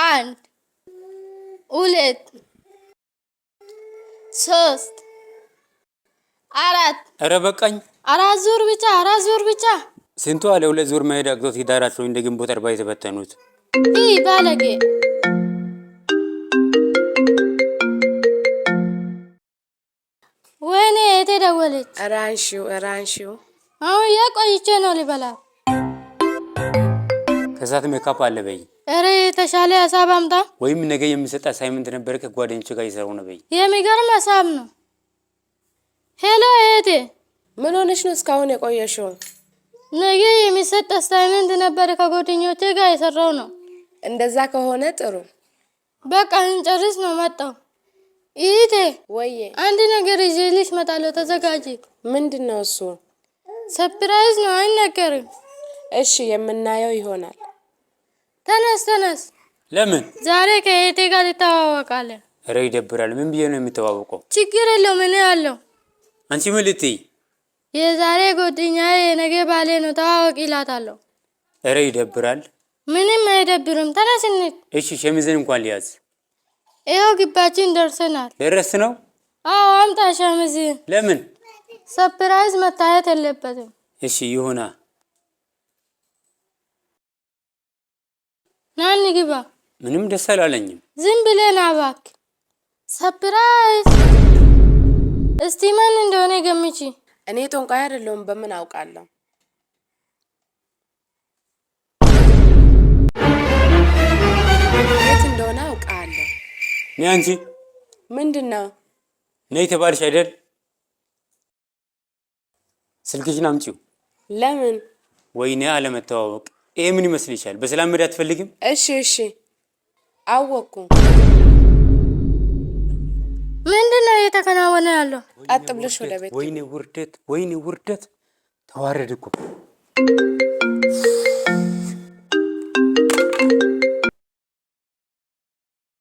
አንድ፣ ሁለት፣ ሶስት፣ አራት። ኧረ በቃኝ። አራት ዙር ብቻ፣ አራት ዙር ብቻ። ስንቱ አለ ሁለት ዙር መሄድ አቅቶት ሂዳራቸው እንደ ግንቦት 40 የተበተኑት። ይህ ባለጌ። ወይኔ እህቴ ደወለች። ኧረ አንሺው፣ ኧረ አንሺው። አሁን የቆይቼ ነው ሊበላ። ከሰዓት ሜካፕ አለ በይ። ኧረ የተሻለ ሀሳብ አምጣ። ወይም ነገ የሚሰጥ assignment ነበረ ከጓደኞች ጋር እየሰራሁ ነው በይ። የሚገርም ሀሳብ ነው። Hello እህቴ። ምን ሆነሽ ነው እስካሁን የቆየሽው? ነገ የሚሰጥ assignment ነበር ከጓደኞቼ ጋር የሰራው ነው። እንደዛ ከሆነ ጥሩ። በቃ እንጨርስ ነው መጣው። እህቴ። ወዬ። አንድ ነገር ይዤልሽ እመጣለሁ፣ ተዘጋጂ። ምንድን ነው እሱ? Surprise ነው፣ አይነገርም። እሺ፣ የምናየው ይሆናል። ተነስ ተነስ። ለምን? ዛሬ ከእህቴ ጋር ትተዋወቃለህ። ኧረ ይደብራል። ምን ብዬ ነው የሚተዋወቀው? ችግር የለውም፣ እኔ አለሁ። አንቺ ምን ልትይ? የዛሬ ጓደኛዬ የነገ ባሌ ነው፣ ተዋወቅ ይላታለሁ። ኧረ ይደብራል። ምንም አይደብርም። ተነስ እንሂድ። እሺ፣ ሸሚዝን እንኳን ሊያዝ። ይኸው ግባችን ደርሰናል። ደረስ ነው? አዎ፣ አምጣ ሸሚዝህን። ለምን? Surprise መታየት የለበትም። እሺ ይሁና። ና እንግባ። ምንም ደስ አላለኝም። ዝም ብለህ ና እባክህ። Surprise! እስቲ ማን እንደሆነ ገምቺ። እኔ ጠንቋይ አይደለሁም፣ በምን አውቃለሁ? የት እንደሆነ አውቃለሁ። ነይ አንቺ። ምንድን ነው? ነይ ተባልሽ አይደል? ስልክሽን አምጪው። ለምን? ወይኔ አለመተዋወቅ። ይሄ ምን ይመስልሻል? በሰላም መሄድ አትፈልግም? እሺ እሺ፣ አወቅኩ። ምንድን ነው እየተከናወነ ያለው? ቀጥ ብለሽ ወደ ቤት። ወይኔ ውርደት፣ ወይኔ ውርደት። ተዋረድ እኮ።